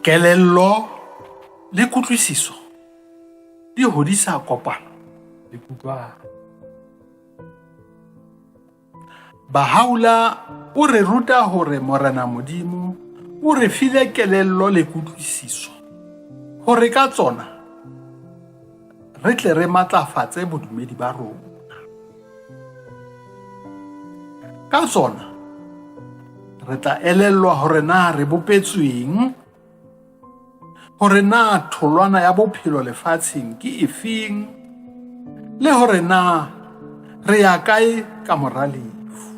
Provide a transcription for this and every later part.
Kelello le kutlwisiso di hodisa kopano le kutlwano. Bahaula o re ruta hore Morena Modimo o re file kelello le kutlwisiso hore ka tsona re tle re matlafatse bodumedi ba rona. Ka tsona re tla elellwa hore na re bopetsweng, hore na tholwana ya bophelo lefatsheng ke efeng, le hore na re ya kae ka mora lefu.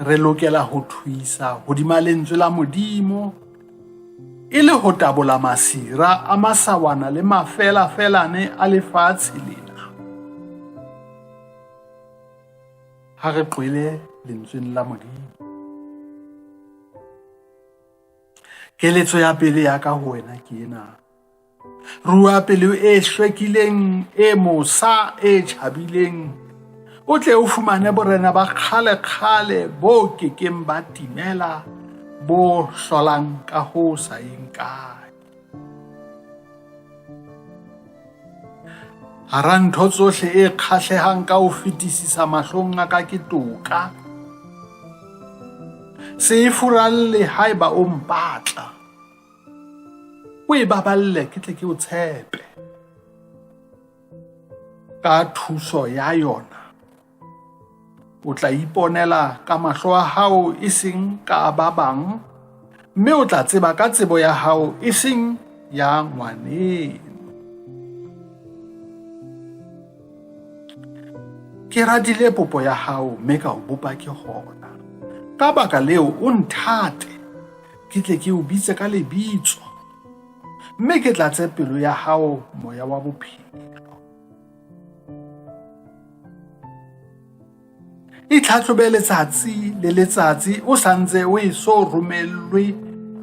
Re lokela ho thuisa hodima lentswe la Modimo e le ho tabola masira a masawana le mafeelafelane a lefatshe lena. Ha re qwele lentsweng la Modimo. Keletso ya pele ya ka ho wena ke ena. Rua pelo e hlwekileng, e mosa, e tjhabileng, o tle o fumane borena ba kgale-kgale bo ke keng ba timela, bo hlolang ka ho sa yeng kae. Hara ntho tsohle e kgahlehang ka ho fetisisa mahlong a ka ke toka. Se e furalle haeba o mpatla. O e baballe ke tle ke o tshepe. Ka thuso ya yona o tla iponela ka mahlo a hao e seng ka a ba bang, mme o tla tseba ka tsebo ya hao e seng ya ngwaneno. Ke radile popo ya hao mme ka o bopa ke hona. Ka baka leo o nthate, ke tle ke o bitse ka lebitso, mme ke tlatse pelo ya hao moya wa bophelo. Itlhatlhobe letsatsi le letsatsi o sa ntse o eso romellwe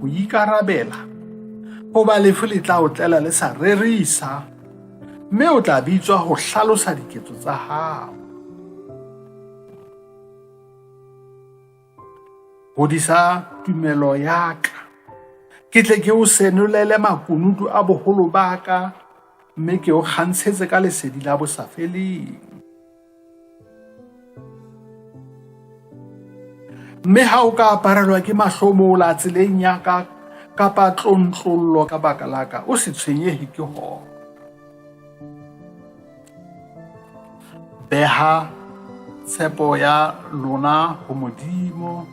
ho ikarabela, hoba lefu le tla o tlela le sa rerisa, mme o tla bitswa ho hlalosa diketso tsa hao. Hodisa tumelo ya ka, ke tle ke o senolele makunutu a boholo ba ka, mme ke o kgantshetse ka lesedi la bosafeleng. Mme ha o ka aparelwa ke mahlomola tseleng ya ka kapa tlontlollo ka baka la ka, o se tshwenyehe ke hona. Beha tshepo ya lona ho Modimo,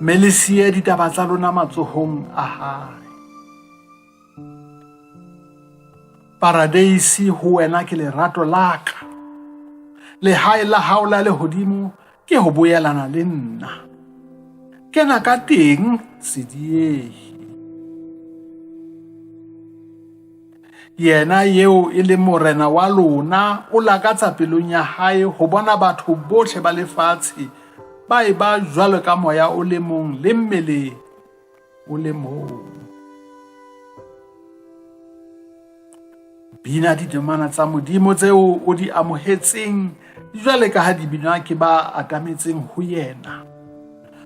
mme le siye ditaba tsa lona matsohong a hae. Paradeisi ho wena ke lerato la ka. Lehae la hao la lehodimo ke ho boelana le nna. Kena ka teng se diehe. Yena eo e leng morena wa lona o lakatsa pelong ya hae ho bona batho bohle ba lefatshe ba eba jwalo ka moya o le mong le mmele o le mong. Bina ditemana tsa Modimo tseo o di amohetseng jwale ka ha di binwa ke ba atametseng ho yena.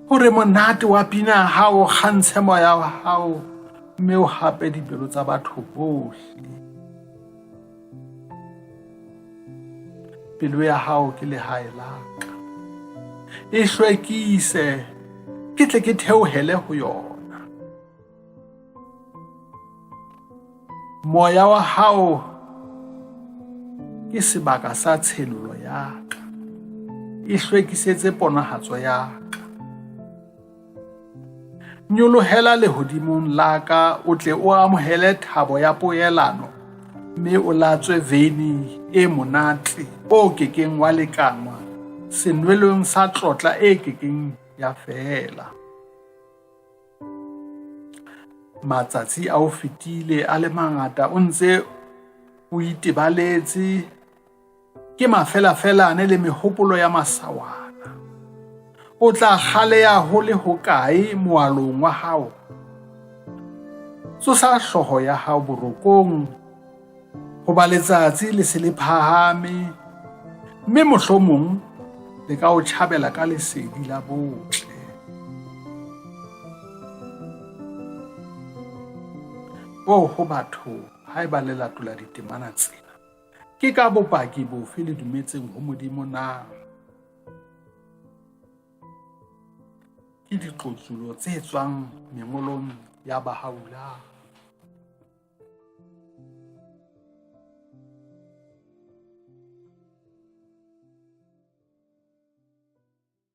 Hore monate wa pina ha o kgantshe moya wa hao mme o hape dipelo tsa batho bohle. Pelo ya hao ke lehae la ka. E hlwekise, ke tle ke theohele ho yona. Moya wa hao ke sebaka sa tshenolo ya ka. E hlwekisetse ponahatso ya ka. Nyolohela lehodimong la ka, o tle o amohele thabo ya poelano, mme o latswe veine e monate o ke keng wa lekanngwa senwelong sa tlotla e ke keng ya fela. Matsatsi a o fetile a le mangata o ntse o itebaletse ke mafelafelane le mehopolo ya masawana. O tla kgaleha ho le hokae moalong wa hao? Tsosa hlooho ya hao borokong, hoba letsatsi le se le phahame, mme mohlomong le ka o tjhabela ka lesedi la botle. Oho batho, haeba le latola ditemana tsena, ke ka bopaki bofe le dumetseng ho Modimo na? Ke diqotsulo tse tswang mengolong ya Bahaula.